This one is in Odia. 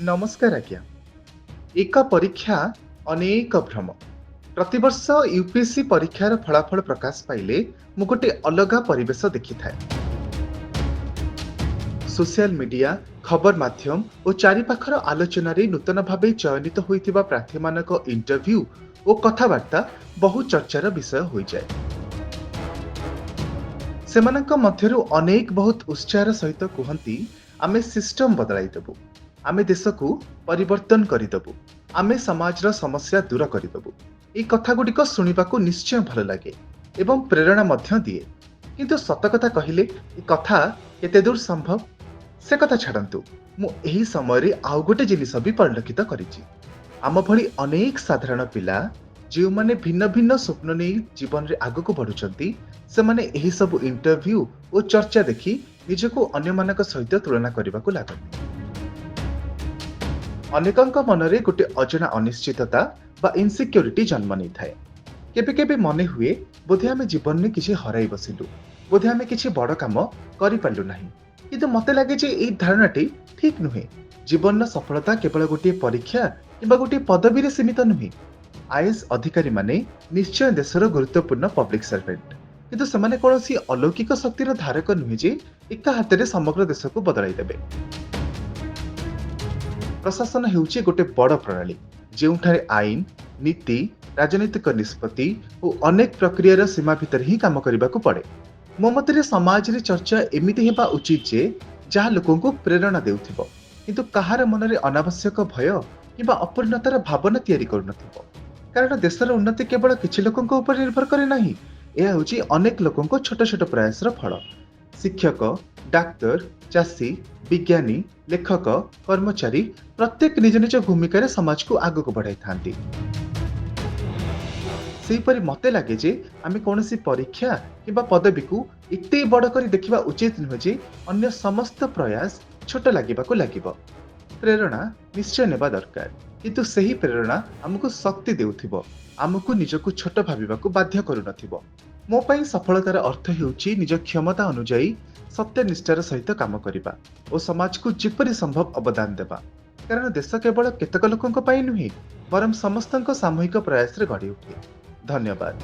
ନମସ୍କାର ଆଜ୍ଞା। ଏକ ପରୀକ୍ଷା, ଅନେକ ଭ୍ରମ। ପ୍ରତିବର୍ଷ ୟୁପିଏସସି ପରୀକ୍ଷାର ଫଳାଫଳ ପ୍ରକାଶ ପାଇଲେ ମୁଁ ଗୋଟେ ଅଲଗା ପରିବେଶ ଦେଖିଥାଏ। ସୋସିଆଲ ମିଡିଆ, ଖବର ମାଧ୍ୟମ ଓ ଚାରିପାଖର ଆଲୋଚନାରେ ନୂତନ ଭାବେ ଚୟନିତ ହୋଇଥିବା ପ୍ରାର୍ଥୀମାନଙ୍କ ଇଣ୍ଟରଭ୍ୟୁ ଓ କଥାବାର୍ତ୍ତା ବହୁ ଚର୍ଚ୍ଚାର ବିଷୟ ହୋଇଯାଏ। ସେମାନଙ୍କ ମଧ୍ୟରୁ ଅନେକ ବହୁତ ଉତ୍ସାହର ସହିତ କୁହନ୍ତି, "ଆମେ ସିଷ୍ଟମ ବଦଳାଇଦେବୁ, ଆମେ ଦେଶକୁ ପରିବର୍ତ୍ତନ କରିଦେବୁ, ଆମେ ସମାଜର ସମସ୍ୟା ଦୂର କରିଦେବୁ।" ଏଇ କଥାଗୁଡ଼ିକ ଶୁଣିବାକୁ ନିଶ୍ଚୟ ଭଲ ଲାଗେ ଏବଂ ପ୍ରେରଣା ମଧ୍ୟ ଦିଏ। କିନ୍ତୁ ସତ କଥା କହିଲେ, ଏ କଥା କେତେ ଦୂର ସମ୍ଭବ? ସେ କଥା ଛାଡ଼ନ୍ତୁ, ମୁଁ ଏହି ସମୟରେ ଆଉ ଗୋଟେ ଜିନିଷ ବି ପରିଲକ୍ଷିତ କରିଛି। ଆମ ଭଳି ଅନେକ ସାଧାରଣ ପିଲା, ଯେଉଁମାନେ ଭିନ୍ନ ଭିନ୍ନ ସ୍ୱପ୍ନ ନେଇ ଜୀବନରେ ଆଗକୁ ବଢୁଛନ୍ତି, ସେମାନେ ଏହି ସବୁ ଇଣ୍ଟରଭ୍ୟୁ ଓ ଚର୍ଚ୍ଚା ଦେଖି ନିଜକୁ ଅନ୍ୟମାନଙ୍କ ସହିତ ତୁଳନା କରିବାକୁ ଲାଗନ୍ତି। ଅନେକଙ୍କ ମନରେ ଗୋଟେ ଅଜଣା ଅନିଶ୍ଚିତତା ବା ଇନସିକ୍ୟୁରିଟି ଜନ୍ମ ନେଇଥାଏ। କେବେ କେବେ ମନେ ହୁଏ, ବୋଧେ ଆମେ ଜୀବନରେ କିଛି ହରାଇ ବସିଲୁ, ବୋଧେ ଆମେ କିଛି ବଡ଼ କାମ କରିପାରିଲୁ ନାହିଁ। କିନ୍ତୁ ମତେ ଲାଗେ ଯେ ଏଇ ଧାରଣାଟି ଠିକ୍ ନୁହେଁ। ଜୀବନର ସଫଳତା କେବଳ ଗୋଟିଏ ପରୀକ୍ଷା କିମ୍ବା ଗୋଟିଏ ପଦବୀରେ ସୀମିତ ନୁହେଁ। ଆଇଏଏସ୍ ଅଧିକାରୀମାନେ ନିଶ୍ଚୟ ଦେଶର ଗୁରୁତ୍ୱପୂର୍ଣ୍ଣ ପବ୍ଲିକ ସର୍ଭେଣ୍ଟ, କିନ୍ତୁ ସେମାନେ କୌଣସି ଅଲୌକିକ ଶକ୍ତିର ଧାରକ ନୁହେଁ ଯେ ଏକା ହାତରେ ସମଗ୍ର ଦେଶକୁ ବଦଳାଇ ଦେବେ। ପ୍ରଶାସନ ହେଉଛି ଗୋଟେ ବଡ଼ ପ୍ରଣାଳୀ, ଯେଉଁଠାରେ ଆଇନ, ନୀତି, ରାଜନୈତିକ ନିଷ୍ପତ୍ତି ଓ ଅନେକ ପ୍ରକ୍ରିୟାର ସୀମା ଭିତରେ ହିଁ କାମ କରିବାକୁ ପଡ଼େ। ମୋ ମତରେ ସମାଜରେ ଚର୍ଚ୍ଚା ଏମିତି ହେବା ଉଚିତ ଯେ ଯାହା ଲୋକଙ୍କୁ ପ୍ରେରଣା ଦେଉଥିବ, କିନ୍ତୁ କାହାର ମନରେ ଅନାବଶ୍ୟକ ଭୟ କିମ୍ବା ଅପୂର୍ଣ୍ଣତାର ଭାବନା ତିଆରି କରୁନଥିବ। କାରଣ ଦେଶର ଉନ୍ନତି କେବଳ କିଛି ଲୋକଙ୍କ ଉପରେ ନିର୍ଭର କରେ ନାହିଁ। ଏହା ହେଉଛି ଅନେକ ଲୋକଙ୍କ ଛୋଟ ଛୋଟ ପ୍ରୟାସର ଫଳ। ଶିକ୍ଷକ, ଡାକ୍ତର, ଚାଷୀ, ବିଜ୍ଞାନୀ, ଲେଖକ, କର୍ମଚାରୀ, ପ୍ରତ୍ୟେକ ନିଜ ନିଜ ଭୂମିକାରେ ସମାଜକୁ ଆଗକୁ ବଢ଼ାଇଥାନ୍ତି। ସେହିପରି ମତେ ଲାଗେ ଯେ ଆମେ କୌଣସି ପରୀକ୍ଷା କିମ୍ବା ପଦବୀକୁ ଏତେ ବଡ଼ କରି ଦେଖିବା ଉଚିତ ନୁହେଁ ଯେ ଅନ୍ୟ ସମସ୍ତ ପ୍ରୟାସ ଛୋଟ ଲାଗିବାକୁ ଲାଗିବ। ପ୍ରେରଣା ନିଶ୍ଚୟ ନେବା ଦରକାର, କିନ୍ତୁ ସେହି ପ୍ରେରଣା ଆମକୁ ଶକ୍ତି ଦେଉଥିବ, ଆମକୁ ନିଜକୁ ଛୋଟ ଭାବିବାକୁ ବାଧ୍ୟ କରୁନଥିବ। ମୋ ପାଇଁ ସଫଳତାର ଅର୍ଥ ହେଉଛି ନିଜ କ୍ଷମତା ଅନୁଯାୟୀ ସତ୍ୟନିଷ୍ଠାର ସହିତ କାମ କରିବା ଓ ସମାଜକୁ ଯେପରି ସମ୍ଭବ ଅବଦାନ ଦେବା। କାରଣ ଦେଶ କେବଳ କେତେକ ଲୋକଙ୍କ ପାଇଁ ନୁହେଁ, ବରଂ ସମସ୍ତଙ୍କ ସାମୂହିକ ପ୍ରୟାସରେ ଗଢ଼ି ଉଠେ। ଧନ୍ୟବାଦ।